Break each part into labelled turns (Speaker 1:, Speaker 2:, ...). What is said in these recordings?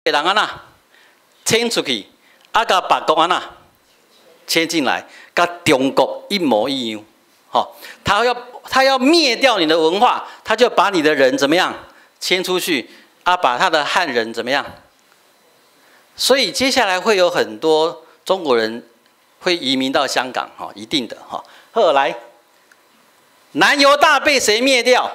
Speaker 1: 人按怎遷出去，啊，共別國按怎遷進來，佮中國一模一樣。吼，他要滅掉你的文化，他就把你的人怎麼樣遷出去，啊，把他的漢人怎麼樣？所以接下來會有很多中國人會移民到香港，哈，一定的，哈。後來，南猶大被誰滅掉？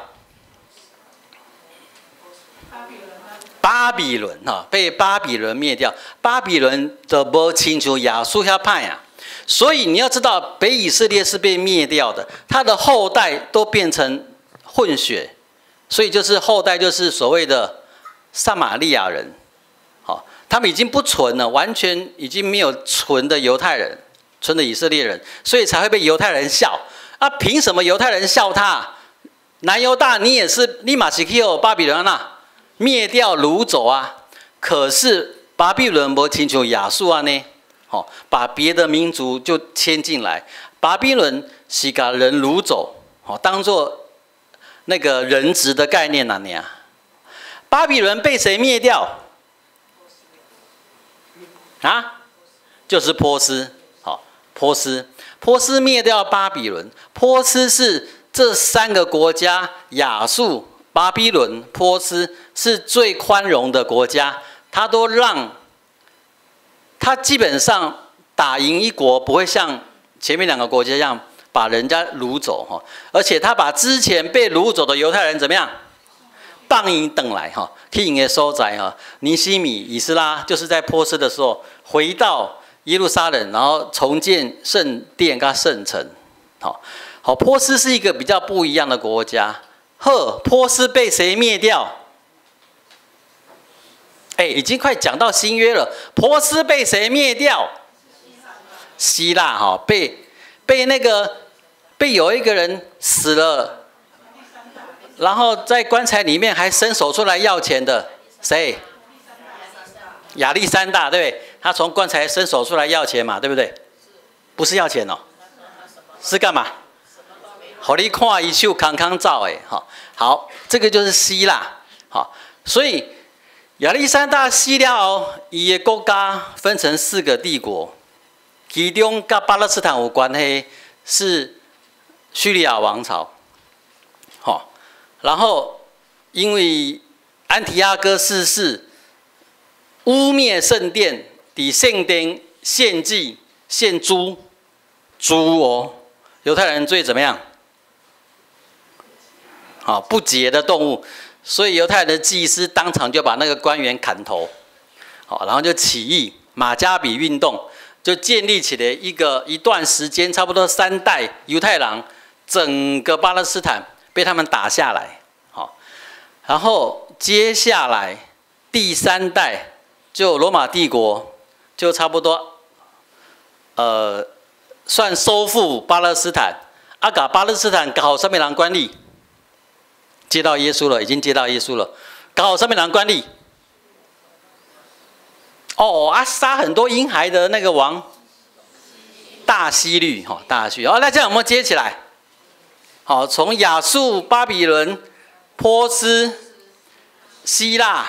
Speaker 1: 巴比倫哈，被巴比倫滅掉。巴比倫就無親像亞述遐歹啊，所以你要知道，北以色列是被滅掉的，他的後代都變成混血，所以就是後代就是所謂的撒瑪利亞人，好，他們已經不純了，完全已經沒有純的猶太人，純的以色列人，所以才會被猶太人笑啊！憑什麼猶太人笑他？南猶大，你也是，你嘛是去予巴比倫啊？滅掉擄走啊！可是巴比倫無親像亞述按呢，吼，把別的民族就遷進來。巴比倫是共人擄走，吼，當做那個人質的概念啊，你啊。巴比倫被誰滅掉？啊？就是波斯，好，波斯，波斯滅掉巴比倫。波斯是這三個國家亞述、巴比倫、波斯是最寬容的國家，他都讓，他基本上打贏一國不會像前面兩個國家一樣把人家擄走哈，而且他把之前被擄走的猶太人怎麼樣，放𪜶轉來哈，去𪜶的所在哈，尼希米、以斯拉就是在波斯的時候回到耶路撒冷，然後重建聖殿佮聖城，好，好，波斯是一個比較不一樣的國家。呵，波斯被誰滅掉？哎，已經快講到新約了。波斯被誰滅掉？希臘哈，被那個被有一個人死了，然後在棺材裡面還伸手出來要錢的，誰？亞歷山大，對不對？他從棺材伸手出來要錢嘛，對不對？不是要錢哦，是幹嘛？予你看伊手空空走的，哈，好，這個就是希臘，好，所以亞歷山大死了後，伊的國家分成四個帝國，其中佮巴勒斯坦有關係是敘利亞王朝，好，然後因為安提阿哥四世污衊聖殿，佇聖殿獻祭獻豬，豬哦，猶太人最怎麼樣？好，不潔的動物，所以猶太人的祭司當場就把那個官員砍頭，好，然後就起義，馬加比運動就建立起了一個一段時間，差不多三代猶太人，整個巴勒斯坦被他們打下來，好，然後接下來第三代就羅馬帝國就差不多，算收復巴勒斯坦，啊，共巴勒斯坦交予啥物人管理？接到耶穌了，已經接到耶穌了。交予啥物人管理？哦啊，殺很多嬰孩的那個王，大希律哈，大希律。哦，那這樣有沒有接起來？好，從亞述、巴比倫、波斯、希臘、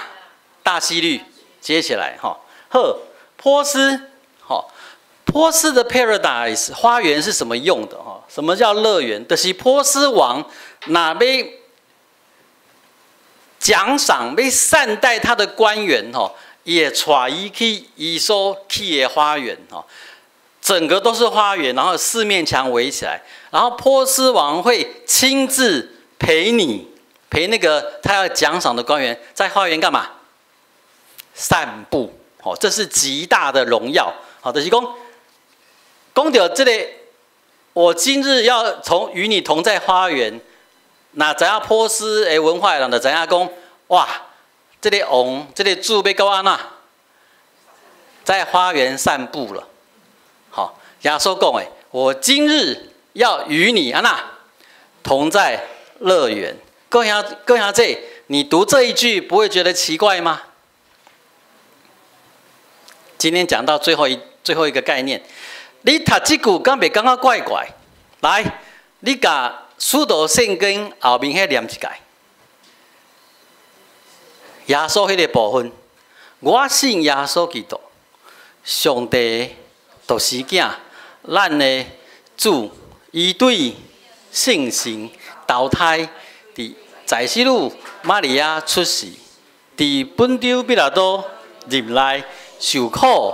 Speaker 1: 大希律接起來哈。呵，波斯，好，波斯的 paradise 花園是什麼用的？哈，什麼叫樂園？就是波斯王若欲獎賞欲善待他的官員，吼，伊會帶伊去伊所起的花園，吼，整個都是花園，然後四面牆圍起來，然後波斯王會親自陪你，陪那個他要獎賞的官員在花園幹嘛？散步，哦，這是極大的榮耀，好，就是講，講著這個，我今日要從與你同在花園。若知影波斯的文化的人就知影講，哇，這個王，這個主欲佮我按怎，在花園散步了。好，耶穌講的，我今日要與你按怎同在樂園。各位兄各位兄弟，你讀這一句不會覺得奇怪嗎？今天講到最後一個概念，你讀這句敢袂感覺怪怪？來，你共使徒聖經後面彼念一擺，耶穌彼個部分，我信耶穌基督，上帝獨生囝，咱的主，伊對聖神投胎，佇在聖女瑪利亞出世，佇本丟彼拉多入內受苦，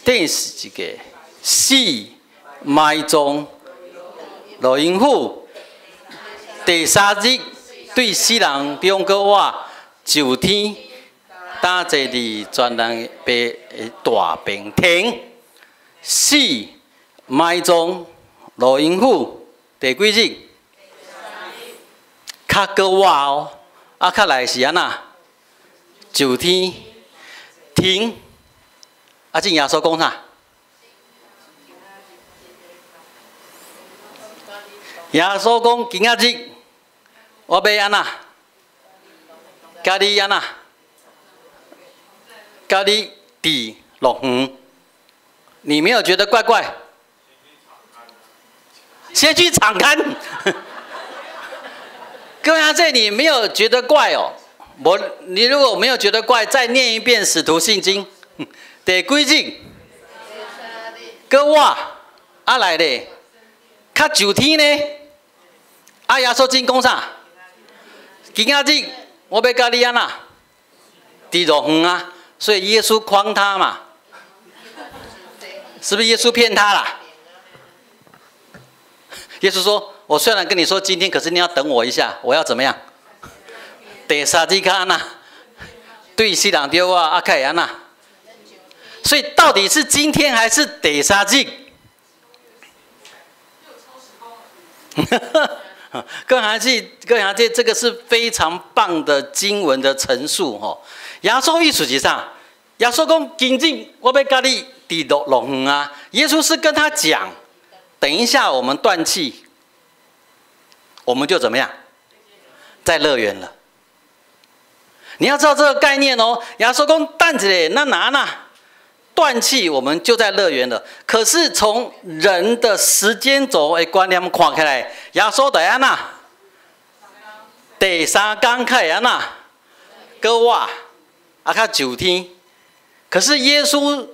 Speaker 1: 釘十字架，死，埋葬，落陰府，第三日對死人中閣活，上天，擔坐佇全能父的大爿停，死，埋葬，落陰府，第幾日？較閣活哦，啊，較來是按怎？上天停，啊，這耶穌講啥？耶穌講今仔日我欲按怎？共你按怎？共你佇樂園，你沒有覺得怪怪？先去場勘。各位阿這你沒有覺得怪哦？我你如果沒有覺得怪，再念一遍《使徒信經》。第幾日？閣活啊來咧，較上天呢？啊耶穌真講啥？今仔日我欲共你按怎？佇樂園啊，所以耶穌誆他嘛，是不是耶穌騙他啦？耶穌說：“我雖然跟你說今天，可是你要等我一下，我要怎麼樣？第三日較按怎？對死人中活啊，較會按怎？所以到底是今天還是第三日？”各位還記，各位還記，這個是非常棒的經文的陳述吼。耶穌意思是啥？耶穌講今日我欲共你佇樂園啊。耶穌是跟他講，等一下我們斷氣，我們就怎麼樣，在樂園了。你要知道這個概念哦。耶穌講等一下，咱按怎斷氣，我們就在樂園了。可是從人的時間軸的觀念看起來，耶穌著按怎？第三工較會按怎？閣活啊，較上天。可是耶穌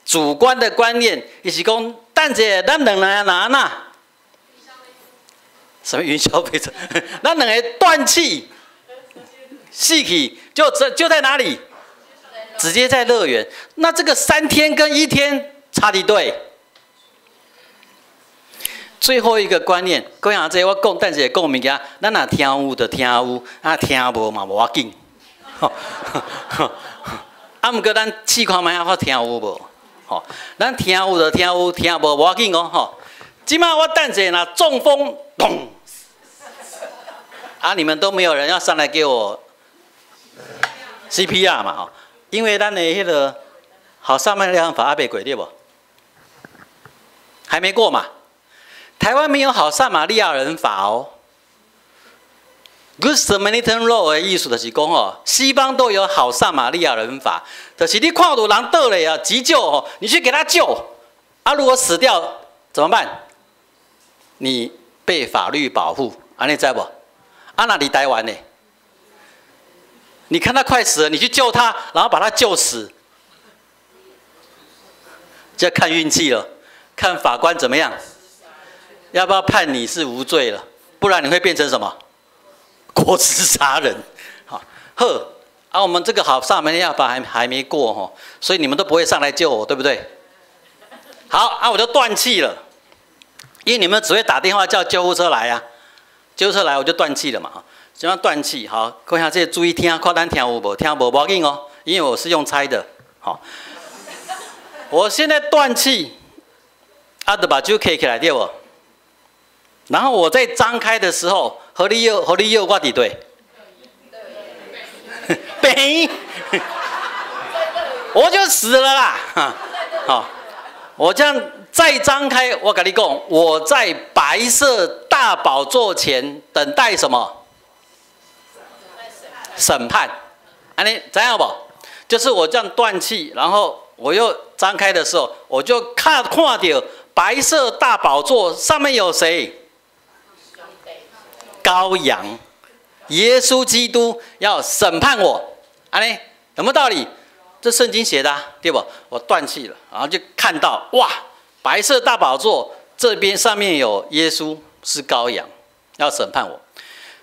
Speaker 1: 主觀的觀念，伊是講等一下，咱兩個人按怎？什麼雲霄飛車？咱兩个斷氣死去，就在哪裡？直接在樂園。那這個3天跟一天差佇佗。最後一個觀念，各位阿這我講，但是講物件，咱若聽有就聽有，啊聽無嘛無要緊。啊，毋過咱試看覓仔看聽有無？吼，咱聽有就聽有，聽無無要緊哦。吼，這擺我等者若中風，咚！啊，你們都沒有人要上來給我 CPR 嘛？吼，因為咱的彼個好撒瑪利亞法還未過對無？還沒過嘛？台灣沒有好撒瑪利亞人法哦。Good Samaritan Law 的意思就是講哦，西方都有好撒瑪利亞人法，就是你看到人倒咧啊，急救哦，你去給他救，啊，如果死掉怎麼辦？你被法律保護，按呢知無？啊，若佇台灣呢？你看他快死了，你去救他，然後把他救死，就要看運氣了，看法官怎麼樣，要不要判你是無罪了？不然你會變成什麼？過失殺人。好，呵，啊，我們這個好撒瑪利亞法還沒過吼，所以你們都不會上來救我，對不對？好，啊，我就斷氣了，因為你們只會打電話叫救護車來啊，救護車來我就斷氣了嘛，這樣斷氣，好，各位這注意聽，看咱聽有無？聽無無要緊哦，因為我是用猜的，好，我現在斷氣，啊，就目睭開起來對無？然後我在張開的時候，何你又何你又我佇佗，病，我就死了啦！好，我這樣再張開，我跟你講，我在白色大寶座前等待什麼？審判。按呢知影無？就是我這樣斷氣，然後我又張開的時候，我就看到白色大寶座上面有誰？羔羊，耶穌基督要審判我，按呢，有沒有道理？這聖經寫的啊，對不？我斷氣了，然後就看到哇，白色大寶座這邊上面有耶穌是羔羊，要審判我。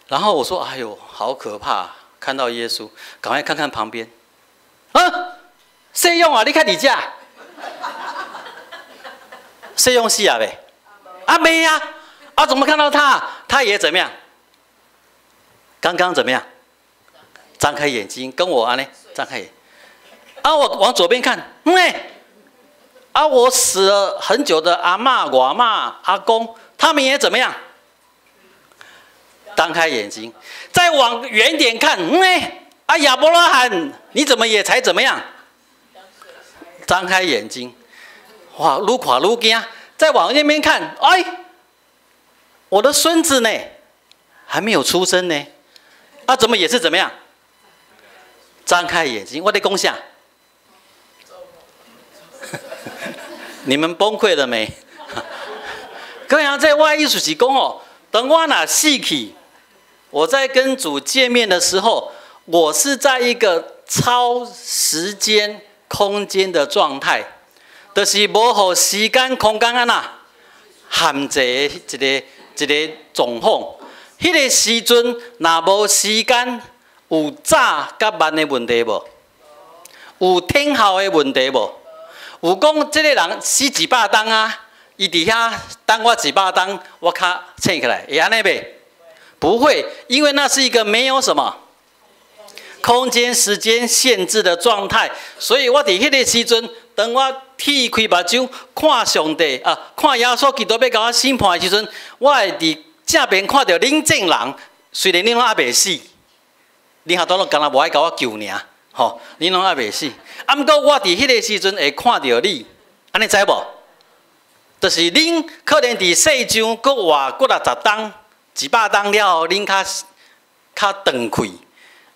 Speaker 1: 然後我說：“哎呦，好可怕！看到耶穌，趕快看看旁邊。啊，誰用啊？你看你家，誰用死啊？唄？啊沒啊？啊怎麼看到他？他也怎麼樣？剛剛怎麼樣？張開眼睛跟我啊呢？張開眼。啊，我往左邊看，嗯，啊，我死了很久的阿嬤、外嬤、阿公，他們也怎麼樣？張開眼睛，再往遠點看，嗯，啊，亞伯拉罕，你怎麼也才怎麼樣？張開眼睛，哇，愈看愈驚。再往那邊看，哎，我的孫子呢？還沒有出生呢，啊，怎麼也是怎麼樣？張開眼睛，我咧講啥？你們崩潰了沒？各位啊，這我的意思是講哦，等我若死去，我在跟主見面的時候，我是在一個超時間空間的狀態，就是無予時間空間按怎限制的一個一個狀況。彼個時陣，若無時間，有早佮慢的問題無？有天候的問題無？有講這個人死一百冬啊，伊佇遐等我一百冬，我較醒起來，會按呢袂？不會，因為那是一個沒有什麼空間、時間限制的狀態，所以我佇彼個時陣，當我鐵開目睭看上帝啊，看耶穌基督欲共我審判的時陣，我會佇正邊看著恁眾人，雖然恁攏猶未死，恁下都攏敢若無愛共我救爾，吼，恁攏猶未死。啊，毋過我佇彼個時陣會看著你，按呢知無？就是恁可能佇世上閣活幾若十冬、一百冬了後，恁較較斷氣。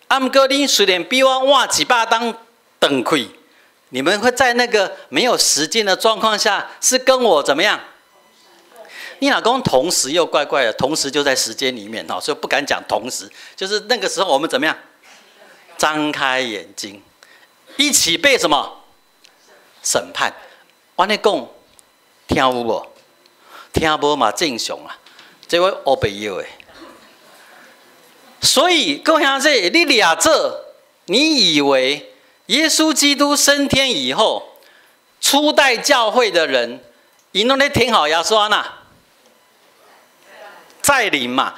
Speaker 1: 啊，毋過恁雖然比我晚一百冬斷氣，你們會在那個沒有時間的狀況下，是跟我怎麼樣？你若講同時又怪怪的，同時就在時間裡面哈，所以不敢講同時，就是那個時候我們怎麼樣？張開眼睛，一起被什麼審判？我按呢講，聽有無？聽無嘛正常啊，這我烏白藥的。所以各位兄弟，你掠做，你以為耶穌基督升天以後，初代教會的人，𪜶攏咧等候耶穌按怎再臨嘛？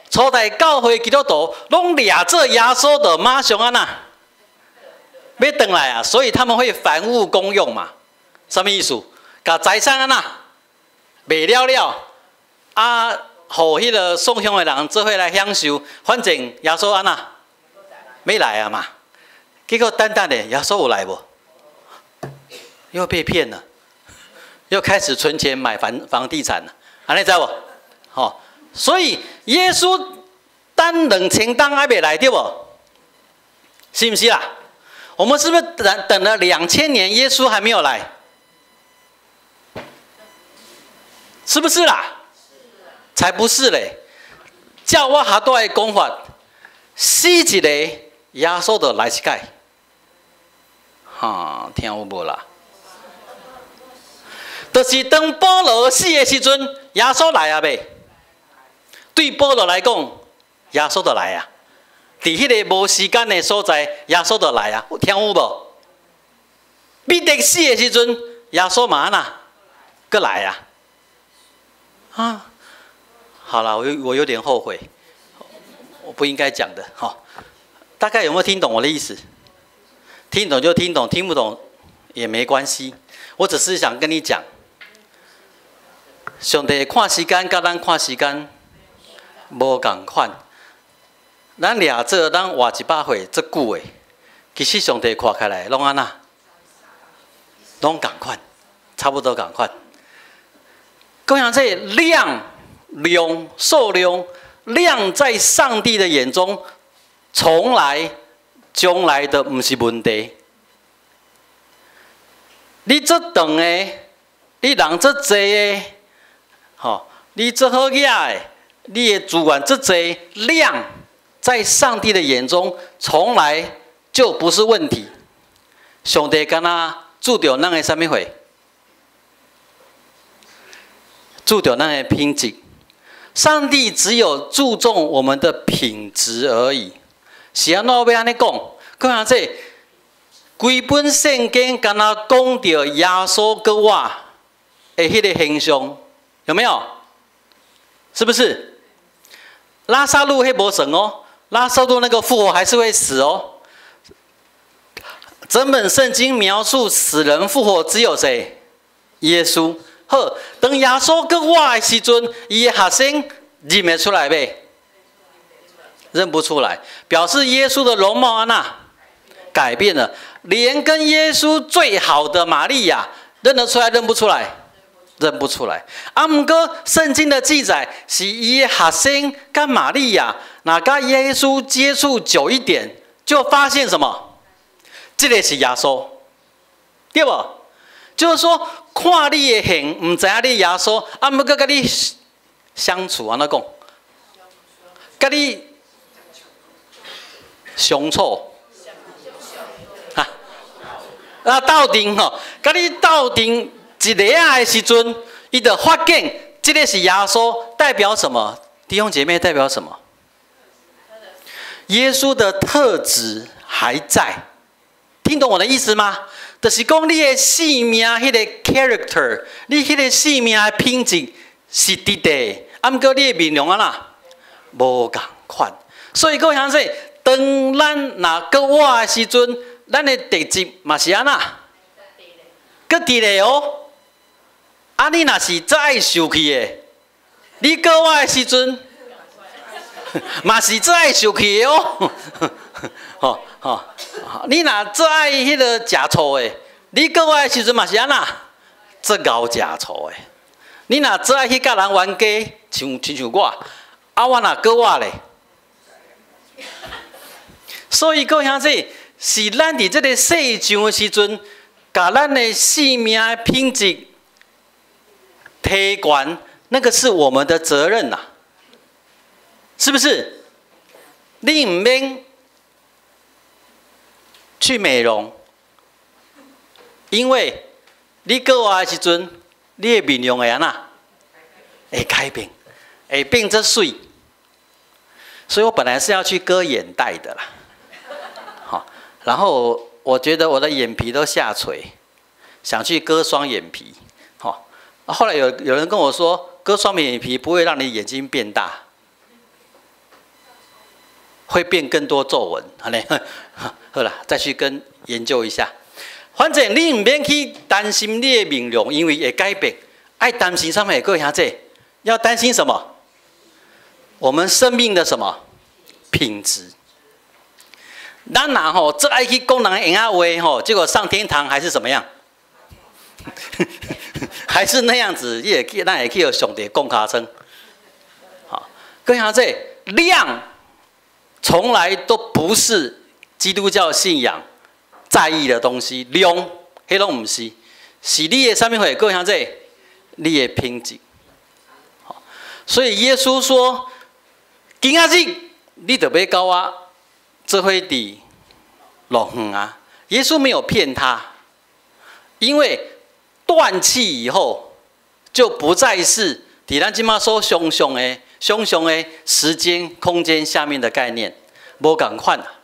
Speaker 1: 初代教會基督徒攏掠做耶穌就馬上按怎欲轉來啊？所以他們會凡物公用嘛？啥物意思？共財產按怎賣了了啊？予彼個送香的人做伙來享受，反正耶穌按怎欲來啊嘛？結果等等咧，耶穌有來無？又被騙了，又開始存錢買房地產了，按呢知無？吼，所以耶穌等2000冬還未來對無？是毋是啦？我們是不是等等了2000年，耶穌還沒有來？是不是啦？才不是嘞！照我下帶的講法，死一個耶穌就來一擺。哈，聽有無啦？就是當保羅死的時陣，耶穌來啊未？對保羅來講，耶穌就來啊！佇彼個無時間的所在，耶穌就來啊！聽有無？彼得死的時陣，耶穌嘛按怎閣來啊？啊！好了，我有點後悔，我不應該講的哈。大概有沒有聽懂我的意思？聽懂就聽懂，聽不懂也沒關係。我只是想跟你講，上帝看時間，佮咱看時間無仝款。咱掠做咱活100歲足久的，其實上帝看起來攏按怎？攏仝款，差不多仝款。講這量。量數量量在上帝的眼中，從來將來都毋是問題。你足長的，你人足濟的，吼，你足好額的，你的資源足濟，量在上帝的眼中，從來就不是問題。上帝敢若注重咱的啥物貨？注重咱的品質。上帝只有注重我們的品質而已。是按怎欲按呢講？看這規本聖經敢若講著耶穌佮我的彼个形象，有沒有？是不是？拉撒路彼無算哦，拉撒路那個復活還是會死哦。整本聖經描述死人復活，只有誰？耶穌。好，當耶穌閣活的時陣，伊的學生認會出來未？認不出來，表示耶穌的容貌按怎改變了。連跟耶穌最好的瑪利亞認得出來，認不出來？認不出來。啊，毋過聖經的記載是伊的學生佮瑪利亞，若佮耶穌接觸久一點，就發現什麼？這个是耶穌，對無？就是說，看你的形，毋知影你耶穌，啊，毋過佮你相處，按怎講？佮你相處，哈，啊，鬥陣吼，佮你鬥陣一下仔的時陣，伊就發現這个是耶穌，代表什麼？弟兄姐妹，代表什麼？耶穌的特質還在。聽懂我的意思嗎？就是講你的生命彼个 character，你彼个生命的品質是佇咧，啊，毋過你的面容按怎無仝款。所以各位兄弟，當咱若閣活的時陣，咱的特質嘛是按怎？閣佇咧哦。啊，你若是足愛受氣的，你閣活的時陣，嘛是足愛受氣的哦。吼吼，你若足愛彼个食醋的，你閣活的時陣嘛是按怎？足𠢕食醋的。你若足愛去佮人冤家，像親像我，啊，我若閣活咧。所以各位兄弟，是咱佇這个世上的時陣，共咱的生命的品質提懸，那個是我們的責任吶，是不是？你毋免去美容，因為你閣活的時陣，你的面容會按怎？會改變，會變這媠。所以我本來是要去割眼袋的啦，好，然後我覺得我的眼皮都下垂，想去割雙眼皮，好，後來有人跟我說，割雙眼皮不會讓你眼睛變大，會變更多皺紋，好嘞，好了，再去跟研究一下。反正你毋免去擔心你的面容，因為會改變。愛擔心啥物？各位兄弟，要擔心什麼？我們生命的什麼品質？咱若吼足愛去講人閒仔話吼，結果上天堂還是怎麼樣？還是那樣子，也去，咱會去予上帝摃尻川。好，各位兄弟，量從來都不是基督教信仰在意的東西，量，彼攏毋是，是你的啥物貨？各位兄弟，你的品質。好，所以耶穌說：今仔日你著欲佮我做伙佇樂園啊！耶穌沒有騙他，因為斷氣以後就不再是佇咱這馬所想象的、想象的時間、空間下面的概念，無仝款啊！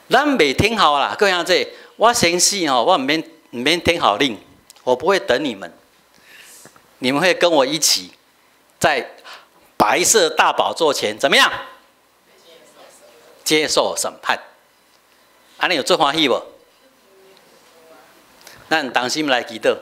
Speaker 1: 咱袂聽候啦，各位兄弟，我先死吼，我毋免聽候恁，我不會等你們，你們會跟我一起在白色大寶座前怎麼樣？接受審判。按呢有足歡喜無？咱同心來祈禱。